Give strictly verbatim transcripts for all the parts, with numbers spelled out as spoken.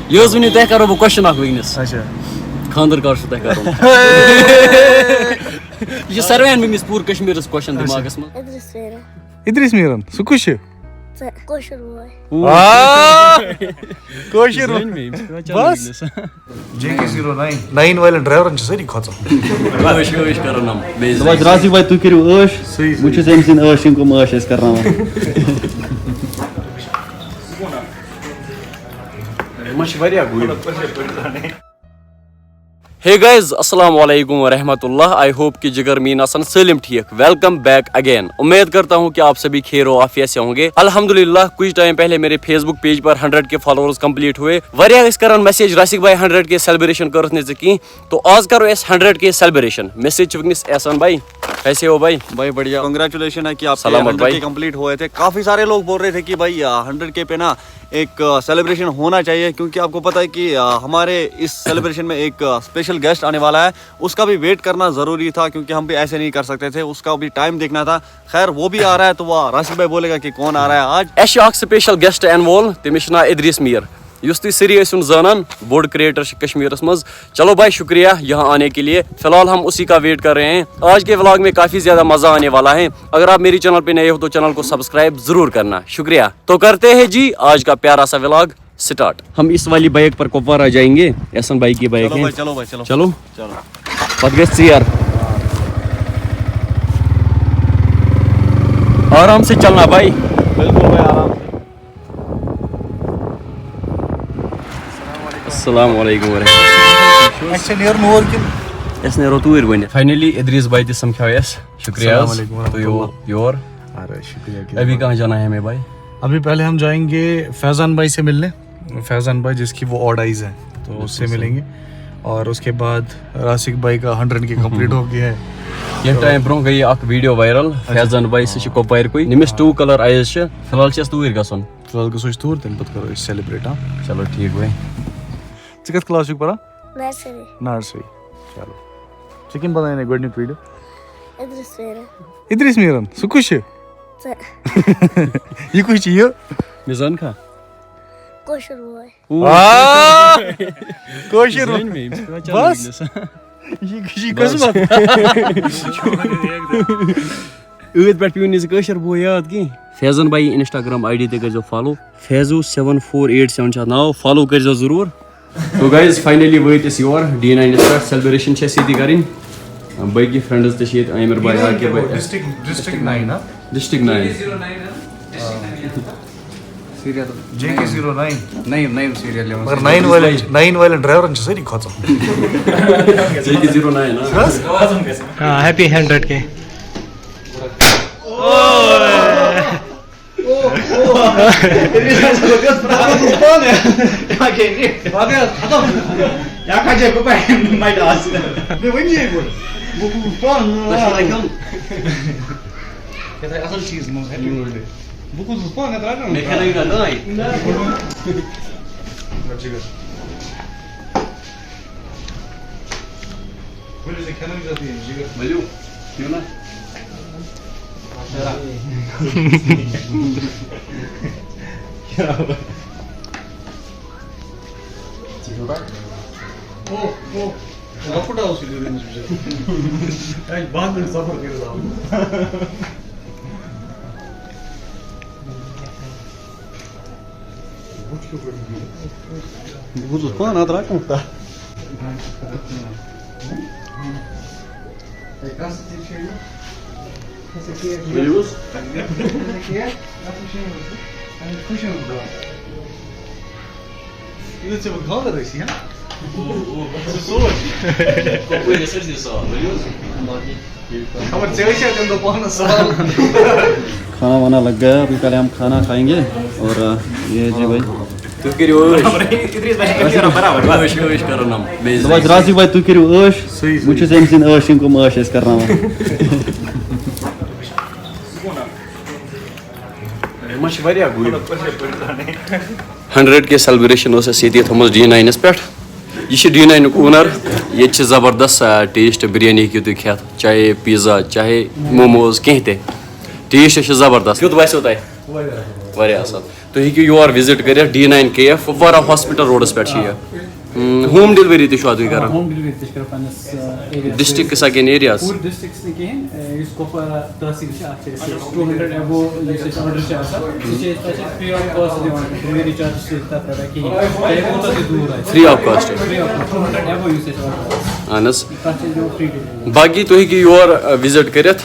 یہِ حظ ؤنِو، تۄہہِ کَرو بہٕ question اَکھ وٕنکیٚنَس۔ اچھا۔ خانٛدر کر چھُ تۄہہِ کَرُن؟ یہِ چھِ ساروِیَن وٕنکیٚنَس پوٗرٕ کشمیٖرَس question دٮ۪ماغَس منٛز۔ ادرس میرا ادریس میٖرَن، سُہ کُس چھُ؟ ژےٚ کٲشُر بوے۔ آ، کٲشِر۔ زٔنۍ مےٚ، یِم چھِ پٮ۪وان چاونہِ بَس۔ وٕنکیٚنَس۔ J K zero nine, nine والٮ۪ن ڈرایورَن چھِ سٲری کھۄژان۔ عٲش، عٲش کَرو نَم۔ بیٚیہِ دَپان چھِ راسِک بھائی، تُہۍ کٔرِو عٲش۔ صحیح، صحیح۔ وٕچھِو أمۍ سٕنٛدۍ عٲش، یِم کٕم عٲش ٲسۍ کَرناوان۔ یِمَن چھِ واریاہ گُرۍ۔ Hey guys, السلام علیکم ورحمۃ اللہ۔ I hope کہ جگر میٖن آسن سٲلِم ٹھیٖک۔ Welcome back again۔ امید کرتا ہوں کہ آپ سبھی خیر و عافیت سے ہوں گے۔ الحمدللہ، کچھ ٹائم پہلے میرے Facebook page پر ہنڈریڈ کے فالوورز کمپلیٹ ہوئے۔ واریاہ ٲسۍ کران message، راسِک بھائی، ہنڈریڈ کے سیلیبریشن کٔرٕتھ نہٕ ژےٚ کِہیٖنۍ۔ تو آز کرو أسۍ ہنڈریڈ کے سیلیبریشن۔ مےٚ سۭتۍ چھِ وٕنکیٚنَس احسان بھائی۔ کیسے ہو بھائی؟ بھائی بڑھیا۔ کنگریچولیشن ہے کہ آپ کے سلامت ہنڈریڈ بھائی۔ کے کمپلیٹ ہوئے تھے۔ کافی سارے لوگ بول رہے تھے کہ بھائی ہنڈریڈ کے پہ نا ایک سیلیبریشن ہونا چاہیے، کیونکہ آپ کو پتہ ہے کہ آ، ہمارے اس سیلیبریشن میں ایک اسپیشل گیسٹ آنے والا ہے، اس کا بھی ویٹ کرنا ضروری تھا کیونکہ ہم بھی ایسے نہیں کر سکتے تھے، اس کا بھی ٹائم دیکھنا تھا۔ خیر، وہ بھی آ رہا ہے تو وہ راسک بھائی بولے گا کہ کون آ رہا ہے آج۔ اَسہِ چھُ اکھ special guest یِنہٕ وول، تٔمِس چھُ ناو ادریس میٖر، یُس تُہۍ سٲری ٲسِو زانان، بوٚڑ کریٹر چھُ کشمیٖرس منٛز۔ چلو بھائی، شکریہ یہاں آنے کے لیے۔ فی الحال ہم اسی کا ویٹ کر رہے ہیں۔ آج کے ولاگ میں کافی زیادہ مزہ آنے والا ہے۔ اگر آپ میری چینل پہ نئے ہو تو چینل کو سبسکرائب ضرور کرنا۔ شکریہ۔ تو کرتے ہیں جی آج کا پیارا سا ولاگ سٹارٹ۔ ہم اس والی بائیک پر کپوارہ جائیں گے، احسن بھائی کی بائیک چلو ہے۔ بھائی، چلو بھائی، چلو۔ چلو۔ چلو۔ پتہٕ گژھِ ژیر۔ آرام سے چلنا بھائی۔ بالکل بھائی، آرام سے۔ السلام علیکم ورحمۃ اللہ۔ اَسہِ چھےٚ نیرُن اور کِنہٕ؟ أسۍ نیرو توٗرۍ وۄنۍ۔ فاینلی ادریس بھائی تہِ سمکھیو اَسہِ۔ شکریہ حظ۔ السلام علیکم ورحمۃ تُہۍ یِوو اللہ۔ یور۔ اَدٕ شُکریہ کہ ابھی کہاں جانا ہے ہمیں بھائی؟ ابھی پہلے ہم جائیں گے فیضان بھائی سے ملنے۔ فیضان بھائی، جس کی وہ آڈ آئیز ہیں، تو اس سے ملیں گے۔ اور اس کے بعد راسک بھائی کا ہنڈریڈ کے کمپلیٹ ہو گیا ہے۔ کینٛہہ ٹایم برونٛہہ گٔیے اکھ ویڈیو وائرل، فیضان بھائی سُہ چھُ کۄپوارِ کُے، نٔمِس ٹوٗ کلر آیز چھِ۔ فی الحال چھِ اَسہِ توٗرۍ گژھُن۔ فی الحال گژھو أسۍ توٗرۍ، تَمہِ پَتہٕ کَرو أسۍ سیلبریٹ، ہاں۔ چلو ٹھیٖک بھائی۔ ژٕ کَتھ کلاس چھُکھ پَران؟ نرسری۔ نرسری۔ چلو۔ ژےٚ کٔمۍ بَناوے گۄڈٕنیُک ویٖڈیو؟ ادرس میرا ادریس میٖرَن۔ سُہ کُس چھُ؟ ژےٚ۔ یہِ کُس چھُ یہِ؟ مےٚ زَن کھا؟ کٲشُر بوے۔ آ! کٲشِر۔ زٔنۍ مےٚ، یِم چھِ پٮ۪وان چاونہِ بَس۔ وٕنکیٚنَس۔ یہِ چھِ، یہِ چھِ قٕسمت۔ عٲدۍ پٮ۪ٹھ پیوٚو نہٕ ژےٚ کٲشِر بوے یاد کینٛہہ۔ فیضان بھائی انسٹاگرام آئی ڈی تہِ کٔرۍزیو follow. Faizu seven four eight seven چھُ اَتھ ناو، فالو کٔرۍزیو ضروٗر۔ تو گایز، فاینلی وٲتۍ أسۍ یور ڈی ناینَس پٮ۪ٹھ، سیلبریشن چھِ اَسہِ ییٚتی کَرٕنۍ۔ باقٕے فرینڈز تہِ چھِ ییٚتہِ، عامر بھائی، عاقب بھائی۔ ڈسٹرکٹ، ڈسٹرکٹ ناین، ہاں؟ District nine. J K zero nine. نٔیِم نٔیِم سیٖریل یِوان۔ مگر ناین والٮ۪ن، ناین والٮ۪ن ڈرایورن چھِ سٲری کھۄژان۔ جے کے زیٖرو ناین، ہاں؟ ہاں، ہیپی ہنڈریڈ کے۔ اصل چیز منٛز ہیٚکہِ بہٕ کُس پانہٕ ترٛاوٕ؟ مےٚ کھیٚنٲوِو نا دانہِ۔ ؤلِو سا، کھیٚنٲوِو سا تُہۍ أمِس، یہِ گژھِ ؤلِو، کھیٚیِو نا۔ او، او، لۄکُٹ اوس یہِ لیٚدرِ منٛز بِچارٕ۔ اَسہِ باہ مِنٹ سفر کٔرِتھ آو۔ بہٕ بوٗزُس پانہٕ اَتھ رقمُک تَتھ۔ یہِ ژےٚ وۄنۍ خانٛدر ٲسی، ہا؟ ژٕ سونٛچ۔ خبر ژےٚ ٲسیا تَمہِ دۄہ پانَس سہل؟ کھانا وانا لگ گیا، ابھی پہلے ہم کھانا کھائیں گے۔ اور آ، یہ جی بھائی، تُہۍ کٔرِو عٲش۔ عٲش، عٲش کَرو نَم۔ بیٚیہِ دَپان چھِ راسِک بھائی، تُہۍ کٔرِو عٲش۔ وٕچھِو أمۍ سٕنٛدۍ عٲش، یِم کٕم عٲش ٲسۍ کَرناوان۔ یِمن چھِ واریاہ گُرۍ۔ ہنڈریڈ کے سیلبریشن اوس اَسہِ ییٚتی تھٲومٕژ ڈی ناینَس پٮ۪ٹھ۔ یہِ چھِ ڈی ناینُک اونر۔ ییٚتہِ چھِ زبردست، آ، ٹیسٹ، بِریانی ہیٚکِو تُہۍ کھٮ۪تھ، چاہے پیٖزا، چاہے موموز، کینٛہہ تہِ۔ ٹیسٹ چھِ زبردست۔ کیُتھ باسیو تۄہہِ؟ واریاہ اَصٕل۔ تُہۍ ہیٚکِو یور وِزِٹ کٔرِتھ، ڈی ناین کے ایف کُپوارہ ہاسپِٹل روڈَس پٮ۪ٹھ چھِ یہِ۔ ہوم ڈیلؤری تہِ چھُوا تُہۍ کران؟ ہوم ڈیلؤری تہِ چھِ کران پننِس، آ، ایریاہَس ڈسٹرکٹس اگین ایریاز؟ پوٗرٕ ڈسٹرکٹس نہٕ کِہیٖنۍ، آ، یُس کُپوارہ تحصیٖل چھِ، اَتھ چھِ أسۍ ٹوٗ ہنڈرڈ ایبو یُس اَسہِ آرڈر چھِ آسان، سُہ چھِ أسۍ تۄہہِ چھِ فری آف کاسٹ دِوان، ڈیلؤری چارجز چھِ أسۍ تَتھ رَٹان کِہیٖنۍ، چاہے کوٗتاہ تہِ دوٗر آسہِ۔ Free of cost. Free of cost, two hundred above یُس اَسہِ آرڈر آسہِ۔ اہن حظ۔ تَتھ چھِ أسۍ دِوان فری ڈیلؤری۔ باقی تُہۍ ہیٚکِو یور، آ، وِزِٹ کٔرِتھ۔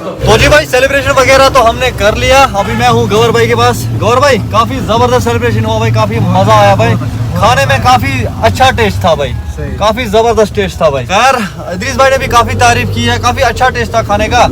تو جی بھائی، سیلیبریشن وغیرہ تو ہم نے کر لیا۔ ابھی میں ہوں گور بھائی کے پاس۔ گور بھائی، کافی زبردست سیلیبریشن ہوا بھائی، کافی مزہ آیا بھائی، کھانے میں کافی اچھا ٹیسٹ تھا بھائی۔ صحیح۔ کافی زبردست ٹیسٹ تھا بھائی۔ خیر، ادریس بھائی نے بھی کافی تعریف کی ہے، کافی اچھا ٹیسٹ تھا کھانے کا۔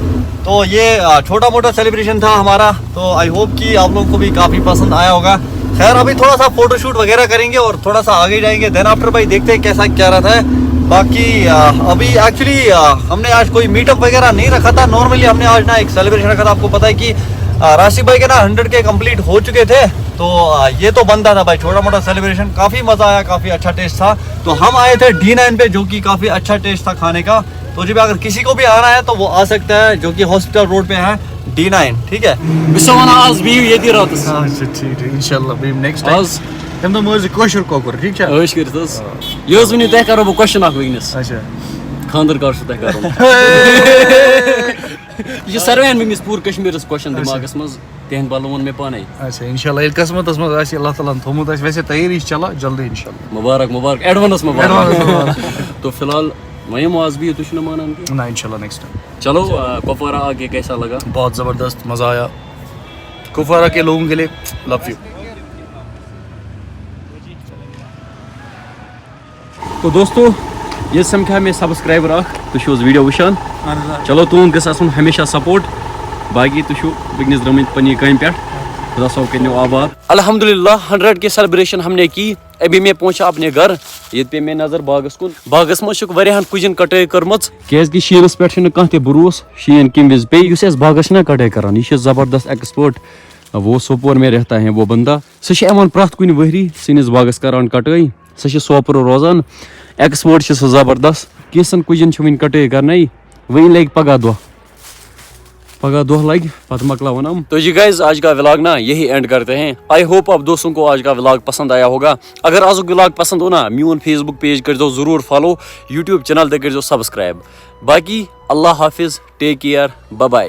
تو یہ، آ، چھوٹا موٹا سیلیبریشن تھا ہمارا، تو آئی ہوپ کہ آپ لوگوں کو بھی کافی پسند آیا ہوگا۔ خیر، ابھی تھوڑا سا فوٹو شوٹ وغیرہ کریں گے اور تھوڑا سا آگے جائیں گے، دین آفٹر بھائی دیکھتے ہیں کیسا کیا رہتا ہے۔ باقی، آ، ابھی ایکچولی، آ، ہم نے آج کوئی میٹ اپ وغیرہ نہیں رکھا تھا، نارملی ہم نے آج نا ایک سیلیبریشن رکھا تھا۔ آپ کو پتا ہے کہ، آ، راشد بھائی کے نا ہنڈریڈ کے کمپلیٹ ہو چکے تھے، تو، آ، یہ تو بنتا تھا بھائی، چھوٹا موٹا سیلیبریشن۔ کافی مزہ آیا، کافی اچھا ٹیسٹ تھا۔ تو ہم آئے تھے ڈی نائن پہ، جو کہ کافی اچھا ٹیسٹ تھا کھانے کا۔ تو جی بھائی، اگر کسی کو بھی آنا ہے تو وہ آ سکتا ہے، جو کہ ہاسپٹل روڈ پہ ہے، ڈی نائن، ٹھیک ہے؟ بہٕ چھُسو وَنان، آز بِہِو ییٚتی راتَس۔ اچھا، ٹھیٖک، ٹھیٖک، انشاءاللہ بیٚیہِ نیکسٹ ٹایم۔ آز تَمہِ دۄہ مٲرۍ زِ کٲشُر کۄکُر، ٹھیٖک چھا؟ عٲش کٔرِتھ حظ۔ یہِ حظ ؤنِو تۄہہِ، کَرو بہٕ کوسچن اَکھ وٕنکیٚنَس۔ اچھا۔ خانٛدر کر چھُو تۄہہِ کَرُن؟ یہِ چھُ ساروِیَن وٕنکیٚنَس پوٗرٕ کشمیٖرَس کوسچن اچھا۔ دٮ۪ماغَس منٛز، تِہِنٛدِ بدلہٕ ووٚن مےٚ پانَے۔ اچھا، انشاءاللہ ییٚلہِ قسمتَس منٛز آسہِ، اللہ تعالیٰ ہَن تھوٚومُت آسہِ، ویسے تیٲری چھِ چلان، جلدی انشاءاللہ۔ مُبارک، مُبارک، ایڈوانس مُبارک۔ ایڈوانس مُبارک۔ تو فی الحال وۄنۍ یِمو آز بہٕ، تُہۍ چھِو نہٕ مانان کینٛہہ۔ نہ، انشاءاللہ نیکسٹ ٹایم۔ چلو، آ، کپوارہ آ کے کیسا لگا؟ بہت زبردست، مزہ آیا۔ کپوارہ کے لوگوں کے لیے لو یو۔ تو دوستو، یہ سمکھا مےٚ سبسکرائبر اکھ، تُہۍ چھِو حظ ویڈیو وٕچھان؟ اہن حظ، آ۔ چلو، تُہُنٛد گژھِ آسُن ہمیشہ سپورٹ۔ باقی تُہۍ چھِو وٕنکیٚنَس درٛٲمٕتۍ پننہِ کامہِ پٮ۪ٹھ۔ خدا صٲب کٔرِنو آباد۔ الحمدللہ، ہنڈریڈ کے سیلیبریشن ہم نے کی۔ ابھی میں پہنچا اپنے گھر، ییٚتہِ پیٚیہِ مےٚ نظر باغس کُن۔ باغس منٛز چھُکھ واریاہن کُجن کٹٲے کٔرمٕژ۔ کیازِ کہِ شیٖنس پٮ۪ٹھ چھُنہٕ کانٛہہ تہِ بروسہٕ، شیٖن کمہِ وِزِ پیٚیہِ۔ یُس اَسہِ باغس چھُنہ کٹٲے کران، یہِ چھُ زبردست ایکسپٲرٹ، وہ سوپور میں رہتا ہے وہ بندہ۔ سُہ چھُ یِوان پرٛٮ۪تھ کُنہِ ؤہری سٲنِس باغس کران کٹٲے۔ سُہ چھُ سوپورٕ روزان، ایکسپٲرٹ چھُ سُہ زبردست۔ کینٛژن کُجن چھِ وُنہِ کٹٲے کرنے، وُنہِ لگہِ پگاہ دۄہ۔ پگاہ دۄہ لگہِ، پتہٕ مۄکلاون یِم۔ تو جی گائز، آج کا ولاگ نا یہی اینڈ کرتے ہیں۔ آئی ہوپ آپ دوستوں کو آج کا ولاگ پسند آیا ہوگا۔ اگر آزُک ولاگ پسند ہو نا، میون فیس بک پیج کٔرۍزیو ضروٗر فالو، یوٗٹیوب چینل تہِ کٔرۍزیو سبسکرائب۔ باقی اللہ حافظ، ٹیک کیئر، بائے بائے۔